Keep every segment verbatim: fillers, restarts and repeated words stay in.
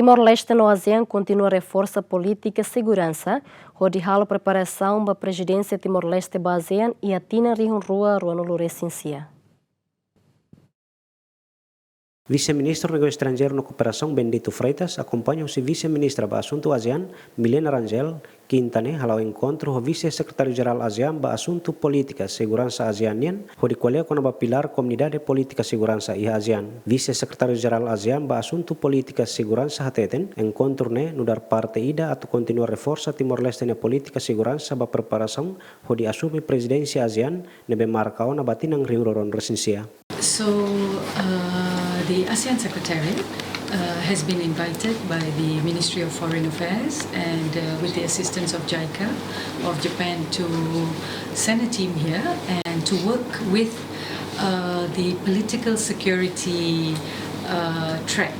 Timor-Leste no ASEAN kontinua reforsa polítika seguransa, hodi halo preparasaun ba prezidénsia Timor-Leste ba ASEAN iha tinan rihun rua ruanulu resin sia. Vise-Ministru Negósiu Estranjeiru no Kooperasaun Bendito Freitas akompaña husi Vise-Ministra ba Asuntu ASEAN, Milena Rangel, Kinta ne'e hala'o enkontru ho Vise-Sekretáriu-Jerál ASEAN ba Asuntu Polítika Seguransa ASEAN nian, hodi ko'alia kona-ba pilár komunidade polítika seguransa iha ASEAN. Vise-Sekretáriu-Jerál ASEAN ba Asuntu Polítika Seguransa hateten, enkontru ne'e nu'udar parte ida atu kontinua reforsa Timor-Leste nia polítika seguransa ba preparasaun hodi asume prezidénsia ASEAN ne'ebé marka ona ba tinan rihun rua ruanulu resin sia. So, uh, the ASEAN Secretariat, uh, has been invited by the Ministry of Foreign Affairs and, uh, with the assistance of JICA of Japan to send a team here and to work with, uh, the political security, uh, track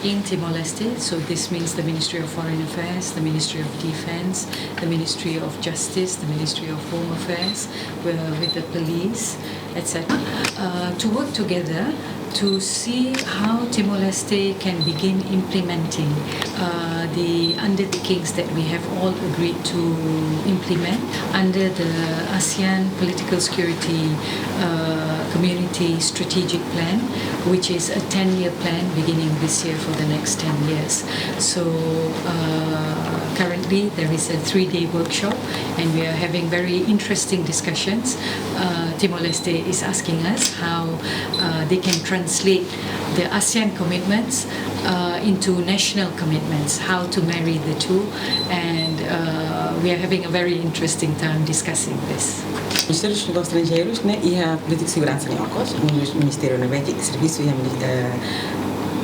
in Timor-Leste. So this means the Ministry of Foreign Affairs, the Ministry of Defense, the Ministry of Justice, the Ministry of Home Affairs, uh, with the police, et cetera, uh, to work together to see how Timor-Leste can begin implementing, uh, the undertakings that we have all agreed to implement under the ASEAN Political Security, uh, Community Strategic Plan, which is a ten-year plan beginning this year for the next ten years. So, uh, currently there is a three-day workshop, and we are having very interesting discussions. Uh, Timor-Leste is asking us how, uh, they can translate the ASEAN commitments, uh, into national commitments, how to marry the two, and, uh, we are having a very interesting time discussing this. Ministériu Negósius Estranjeirus ne'e iha polítika seguransa nian okos, un ministériu ne'ebé ke servisu iha, eh,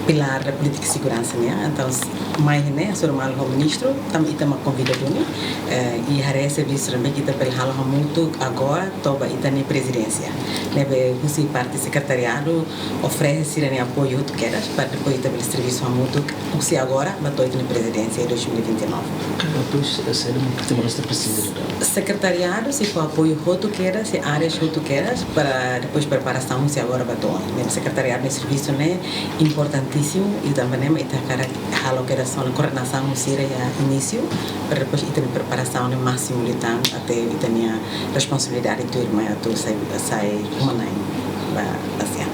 pilár polítika seguransa nian. Entaun, mai ne'e, hasoru malu ho ministru, tanba ita mak konvida duni, eh, i haree servisu ne'ebé ke ita bele halo hamutuk agora to'o ba ita-nia prezidénsia. Ne'ebé husi parte sekretariadu oferese sira-nia apoiu hotu kedas, para depois ita bele servisu hamutuk husi agora ba to'o ita-nia prezidénsia dois mil e vinte e nove. Ke apoiu se, se Timor-Leste presiza duni? Sekretariadu sei fó apoiu hotu kedas, sei áreas hotu kedas, para depois preparasaun husi agora ba to'o. Ne'e sekretariadu nia servisu ne'e importantísimu, i tanba ne'e mak ita hakarak halo kedas ona koordenasaun ho sira iha inísiu, para depois ita-nia preparasaun ne'e másimu liután, até ita-nia responsabilidade tuirmai atu sai, sai uma-na'in ba ASEAN.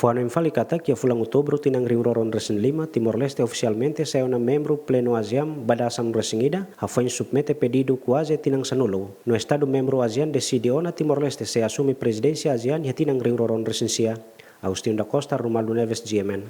Fó hanoin fali katak iha fulan Outubru tinan rihun rua ruanulu resin lima, Timor-Leste ofisialmente sai ona membru plenu ASEAN ba dasan resin ida, hafoin submete pedidu kuaze tinan sanulu. No Estadu membru ASEAN deside ona Timor-Leste sei asume prezidénsia ASEAN iha tinan rihun rua ruanulu resin sia. Agostinho da Costa, Romualdo Neves, G M N.